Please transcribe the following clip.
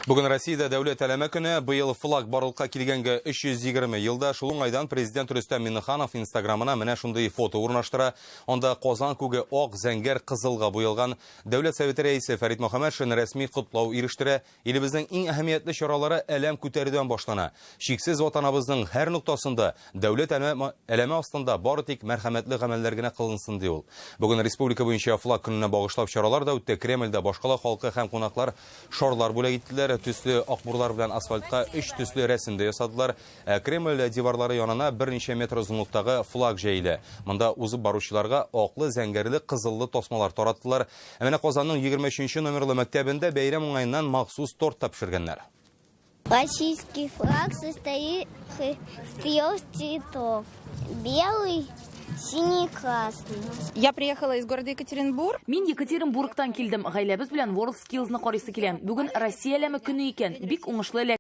Бүген Россиядә дәүләт әләме көне. Быел флаг барлыкка килгәнгә 320 елда. Шул уңайдан президент Рөстәм Миңнеханов Инстаграмына менә шундый фото урнаштыра. Анда Казан күге ак, зәңгәр, кызылга буялган. Дәүләт Советы рәисе Фәрит Мөхәммәтшин рәсми котлау ирештерә. Илебезнең иң әһәмиятле чаралары әләм күтәрүдән башлана. Чиксез Ватаныбызның һәр ноктасында дәүләт әләме астында бары тик мәрхәмәтле гамәлләр генә кылынсын, ди ул. Бүген республика буенча флаг көненә багышлап чаралар да үтте. Кремльдә башкала халкы һәм кунаклар шарлар бүләк иттеләр. Төсле акбурлар белән асфальтка өч төсле рәсем дә ясадылар. Ә Кремль диварлары янына берничә метр озынлыктагы флаг җәелә. Монда узып баручыларга аклы, зәңгәрле, кызыллы тасмалар тараттылар. Ә менә Казанның 23 нче номерлы мәктәбендә бәйрәм уңаеннан махсус торт та пешергәннәр. Российский флаг состоит из трех цветов. Белый, синий, красный. Я приехала из города Екатеринбург. Мин Екатеринбургтан килдем. Гаиләбез белән WorldSkills-ны карыйсы килә. Бүген Россия әләме көне икән. Бик уңышлы эләк.